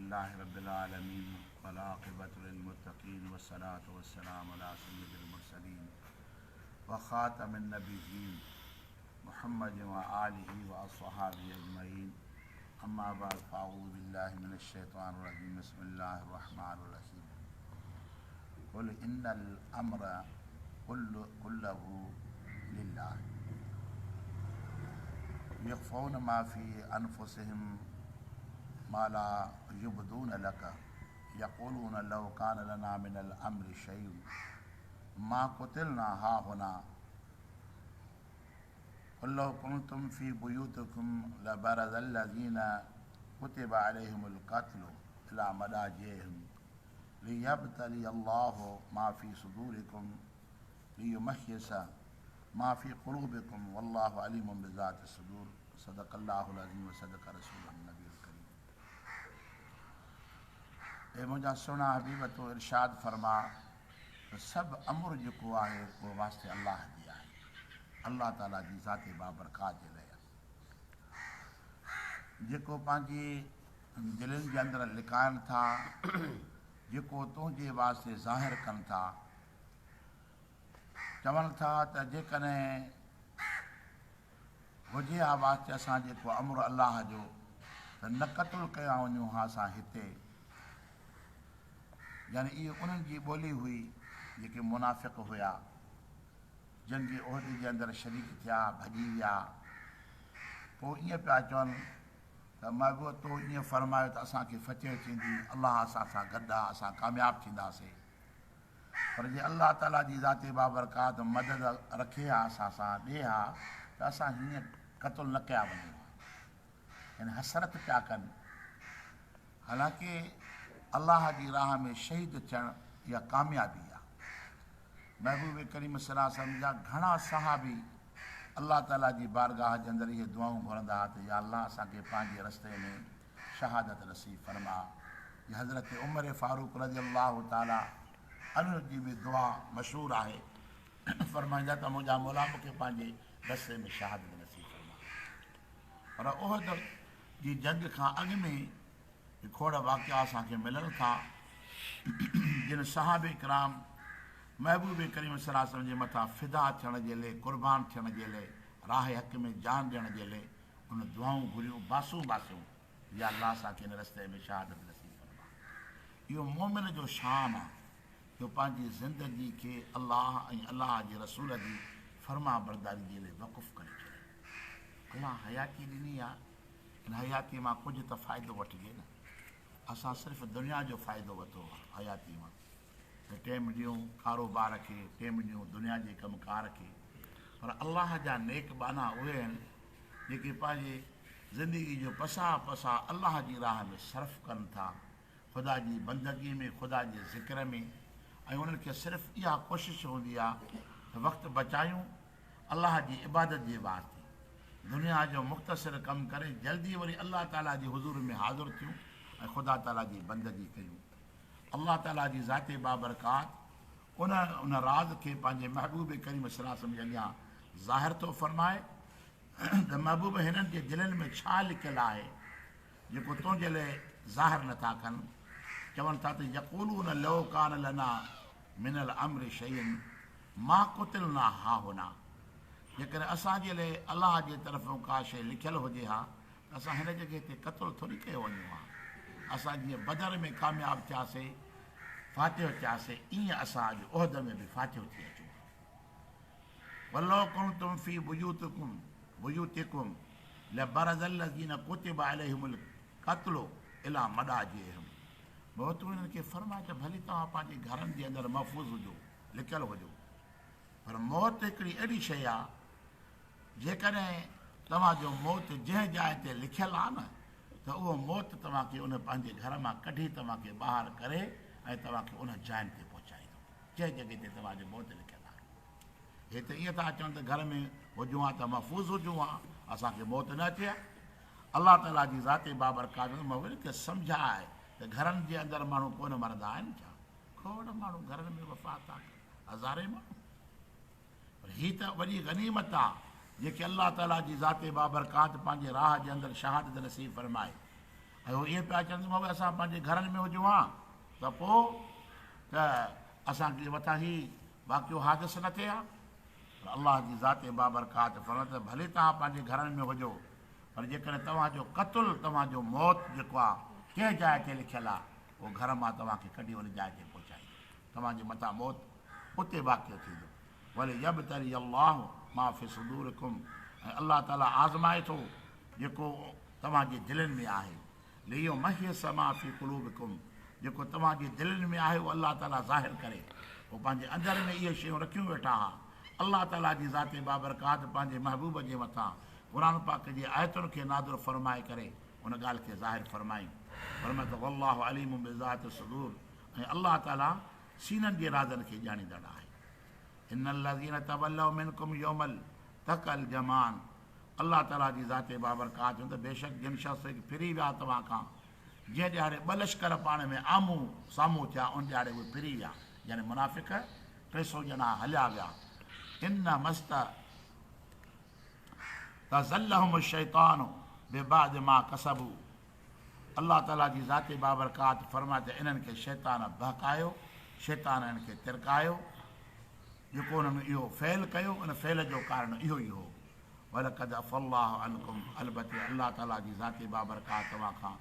لله رب العالمين والعاقبة للمتقين والصلاة والسلام على سيد المرسلين وخاتم النبيين محمد وآله وأصحابه أجمعين أما بعد فأعوذ بالله من الشيطان الرجيم بسم الله الرحمن الرحيم قل إن الأمر كله لله يخفون ما في أنفسهم ما لا يبدون لك يقولون لو كان لنا من الأمر شيء ما قتلنا ها هنا قل لو كنتم في بيوتكم لبرز الذين كتب عليهم القتل إلى مضاجعهم ليبتلي الله ما في صدوركم ليمحص ما في قلوبكم والله عليم بذات الصدور صدق الله العظيم وصدق رسوله النبي الڪريم اي منهنجا سهڻا حبيب تون ارشاد فرما ته سڀ امر جيڪو آهي اهو واسطي الله جي آهي الله تعالي جي ذات بابرڪات جي لئه آهي جيڪو پنهنجي دلين جي اندر لڪائن ٿا جيڪو تنهنجي واسطي ظاهر ڪن ٿا چون ٿا ته جيڪڏهن هجي ها واسطي اسان جي ڪو امر الله جو ته نه قتل ڪيا وڃون ها اسان هتي. يعني اهي انهن جي ٻولي هئي جيڪي منافق هيا. جنگ احد جي اندر شريڪ ٿيا ڀڄي ويا. پوء ائين پيا چون ته محبوب تو ائين فرمايو ته اسان کي فتح ٿيندي، الله اسان سان گڏ آ، اسان ڪامياب ٿينداسين. پر جي الله تعاليٰ جي ذات بابرڪات مدد رکي ها اسان سان ڏي ها ته اسان هيئن قتل نه ڪيا وڃون ها. يعني حسرت پيا ڪن. حالانڪه الله جي راهه ۾ شهيد ٿيڻ اها ڪاميابي آهي. محبوب ڪريم صلي الله عليه وسلم جا گهڻا صحابي الله تعاليٰ جي بارگاهه جي اندر اهي دعائون گهرندا ها ته يا الله اسان کي پنهنجي رستي ۾ شهادت نصيب فرما. جي حضرت عمر فاروق رضي الله تعالٰي عنه جي به دعا مشهور آهي فرمائيندا ته منهنجا مولا مون کي پنهنجي رستي ۾ شهادت نصيب فرما. پر احد جي جنگ کان اڳ ۾ کوڙ واقعا اسان کي ملن ٿا جن صحابه ڪرام محبوب ڪريم صلي الله عليه وسلم جي مٿان فدا ٿيڻ جي لئي قربان ٿيڻ جي لئي راهه حق ۾ جان ڏيڻ جي لئي ان دعائون گهريون باسون باسيون يا الله اسان کي هن رستي ۾ شهادت نصيب فرما. اهو مؤمن جو شان آ جو پنهنجي زندگي کي الله ۽ الله جي رسول جي فرمانبرداري جي لئي وقف ڪري ڇڏي. الله حياتي ڏني آ ان حياتي مان ڪجهه ته فائدو وٺجي نه. اسان صرف دنيا جو فائدو ورتو آ حياتي مان ته ٽيم ڏيون ڪاروبار کي ٽيم ڏيون دنيا جي ڪم ڪار کي پر الله جا نيڪ ٻانها اهي آهن جيڪي پنهنجي زندگي جو پساهه پساهه الله جي راهه ۾ صرف ڪن ٿا، خدا جي بندگي ۾ خدا جي ذڪر ۾ ۽ انهن کي صرف اها ڪوشش هوندي آهي ته وقت بچايون الله جي عبادت جي واسطي، دنيا جو مختصر ڪم ڪري جلدي وري الله تعاليٰ جي حضور ۾ حاضر ٿيون ۽ خدا تعاليٰ جي بندگي ڪيون. الله تعاليٰ جي ذات بابرڪات ان ان راز کي پنهنجي محبوب ڪريم صلي الله عليه وسلم جي اڳيان ظاهر ٿو فرمائي ته محبوب هنن جي دلين ۾ ڇا لکيل آهي جيڪو تنهنجي لئه ظاهر نٿا ڪن؟ چون ٿا ته يقولون لو ڪان لنا من الامر شيء ما قتلنا هاهنا جيڪڏهن اسان جي لئه الله جي طرفون ڪا شيء لکيل هجي ها ته اسان هن جڳهه تي قتل ٿوري ڪيو وڃون ها. اسان جيئن بدر ۾ ڪامياب ٿياسي، فاتح ٿياسي، ايئن اسان اڄ احد ۾ به فاتح ٿي اچون ها. ولو ڪنتم في بيوتڪم بيوتڪم لبرز الذين ڪتب عليهم القتل الي مضاجعهم بابا تون انهن کي فرماء ته ڀلي توهان پنهنجي گهرن جي اندر محفوظ هجو، لڪيل هجو، پر موت هڪڙي اهڙي شيء آهي جيڪڏهن توهان جو موت جنهن جاء تي لکيل آهي نه ته اهو موت توهان کي ان پنهنجي گهر مان ڪڍي توهان کي ٻاهر ڪري ۽ توهان کي ان جاين تي پهچائيندو جنهن جڳهه تي توهان جو موت لکيل آهي. هي ته ائين ٿا چون ته گهر ۾ هجون ها ته محفوظ هجون ها، اسان کي موت نه اچي ها. الله تعاليٰ جي ذات بابرڪات مون کي سمجهاء ته گهرن جي اندر ماڻهو ڪونه مرندا آهن ڇا؟ کوڙ ماڻهو گهرن ۾ وفات ٿا ڪن، هزارين ماڻهو. پر هي ته وڏي غنيمت آ جنهن کي الله تعاليٰ جي ذات بابرڪات پنهنجي راهه جي اندر شهادت نصيب فرمائي. ۽ هو ائين پيا چون ته بابا اسان پنهنجي گهرن ۾ هجون ها ته پوء ته اسان جي مٿان هي واقعو حادث نه ٿئي ها. پر الله جي ذات بابرڪات فرمائي ٿو ته ڀلي توهان پنهنجي گهرن ۾ هجو پر جيڪڏهن توهان جو قتل، توهان جو موت جيڪو آهي ڪنهن جاء تي لکيل آهي اهو گهر مان توهان کي ڪڍي ان جاء تي پهچائيندو. توهان جي مٿان موت اتي واقع ٿيندو. وليبتلي الله ما في صدورڪم ۽ الله تعالي آزمائي ٿو جيڪو توهان جي دلين ۾ آهي. ليمحص ما في قلوبڪم جيڪو توهان جي دلين ۾ آهي اهو الله تعالي ظاهر ڪري. هو پنهنجي اندر ۾ اهي شيون رکيون ويٺا ها. الله تعالي جي ذات بابرڪات پنهنجي محبوب جي مٿان قرآن پاڪ جي آيتن کي نادر فرمائي ڪري ان ڳالهه کي ظاهر فرمائي. فرمايو ته والله عليم بذات الصدور ۽ الله تعالي سينن جي رازن کي ڄاڻيندڙ آهي. ان الذين تولوا منڪم يوم التقى الجمعان الله تعاليٰ جي ذات بابرڪات چون ته بيشڪ جن شخص ڦري ويا توهان کان جنهن ڏهاڙي ٻه لشڪر پاڻ ۾ آمهون سامهون ٿيا ان ڏهاڙي اهي ڦري ويا يعني منافق 300 ڄڻا هليا ويا انما استزلهم الشيطان ببعض ما ڪسبوا الله تعاليٰ جي ذات بابرڪات فرمائي ته انهن کي شيطان بهڪايو، شيطان انهن کي ترڪايو، جيڪو انهن اهو فعل ڪيو ان فعل جو ڪارڻ اهو ئي هو. ولقد عفا الله عنڪم البته الله تعاليٰ جي ذات بابرڪات توهان کان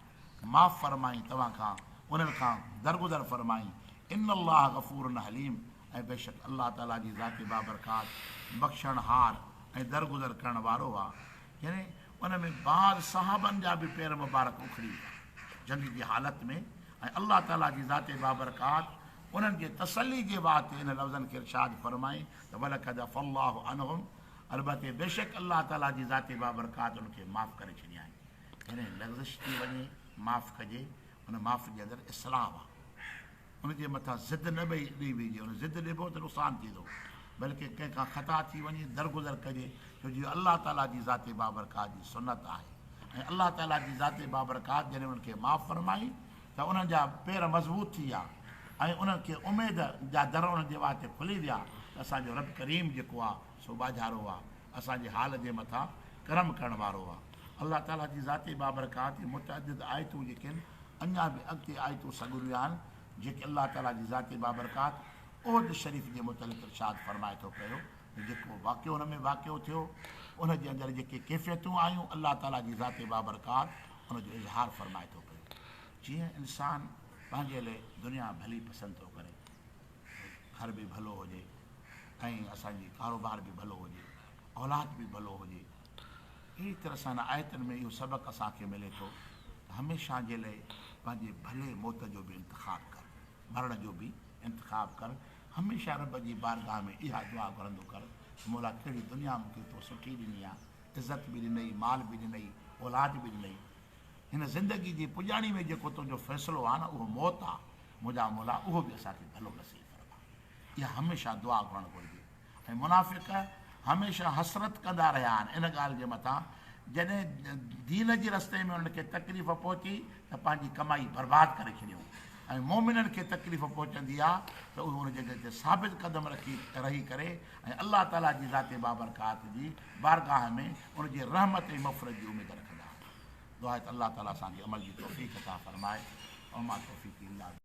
معاف فرمائي توهان کان انهن کان درگذر فرمائي ان الله غفور حليم ۽ بيشڪ الله تعاليٰ جي ذات بابرڪات بخشڻهار ۽ درگذر ڪرڻ وارو آهي. يعني ان ۾ بعض صحابن جا به پير مبارڪ اکڙي ويا جنگ جي حالت ۾ ۽ الله تعالي جي ذات بابرڪات انهن جي تسلي جي واسطي انهن لفظن کي ارشاد فرمائي ته ولقد عفا الله عنهم البته بيشڪ الله تعالي جي ذات بابرڪات انهن کي معاف ڪري ڇڏيائين يعني لغزش ٿي وڃي معاف ڪجي ان معاف جي اندر اصلاح آهي. ان جي مٿان ضد نه ڏئي ويهجي، ان ضد ڏبو ته نقصان ٿيندو، بلڪه ڪنهن کان خطا ٿي وڃي درگذر ڪجي، ڇو جو اهو الله تعاليٰ جي ذات بابرڪات جي سنت آهي ۽ الله تعاليٰ جي ذات بابرڪات جڏهن انهن کي معاف فرمائي ته انهن جا پير مضبوط ٿي ويا ۽ انهن کي اميد جا در انهن جي واسطي کلي ويا ته اسان جو رب ڪريم جيڪو آهي سو ٻاجهارو آهي، اسان جي حال جي مٿان ڪرم ڪرڻ وارو آهي. الله تعاليٰ جي ذات بابرڪات جي متعدد آيتون جيڪي آهن اڃا به اڳتي آيتون سڳوريون آهن جيڪي الله تعاليٰ جي ذات بابرڪات احد شريف جي متعلق ارشاد فرمائي ٿو پيو ته جيڪو واقعو ان ۾ واقع ٿيو ان جي اندر جيڪي ڪيفيتون آيون الله تعاليٰ جي ذات بابرڪات ان جو اظهار فرمائي ٿو پيو. جيئن انسان پنهنجي لئه دنيا ڀلي پسند ٿو ڪري گهر به ڀلو هجي ۽ اسان جي ڪاروبار به ڀلو هجي اولاد به ڀلو هجي اهڙي طرح سان هن آيتن ۾ اهو سبق اسان کي ملي ٿو ته هميشه جي لئه پنهنجي ڀلي موت جو به انتخاب ڪر، مرڻ جو به انتخاب ڪر، هميشه رب جي بارگاهه ۾ اها دعا گهرندو ڪر ته مولا ڪهڙي دنيا مون کي تو سٺي ڏني آ، عزت به ڏنئي، مال به ڏنئي، اولاد به ڏنئي، هن زندگي جي پڄاڻي ۾ جيڪو تنهنجو فيصلو آ نه اهو موت آ، منهنجا مولا اهو به اسان کي ڀلو نصيب فرما. اها هميشه دعا گهرڻ گهرجي. ۽ منافق هميشه حسرت ڪندا رهيا آهن ان ڳالهه جي مٿان جڏهن دين جي رستي ۾ انهن کي تڪليف پهتي ته پنهنجي ڪمائي برباد ڪري ڇڏيائون ۽ مؤمنن کي تڪليف پهچندي آهي ته اهي ان جڳهه تي ثابت قدم رکي رهي ڪري ۽ الله تعالي جي ذات بابرڪات جي بارگاهه ۾ ان جي رحمت ۽ مغفرت جي اميد رکندا آهن. دعا آهي ته الله تعالي اسان کي عمل جي توفيق عطا فرمائي وما توفيقي الا.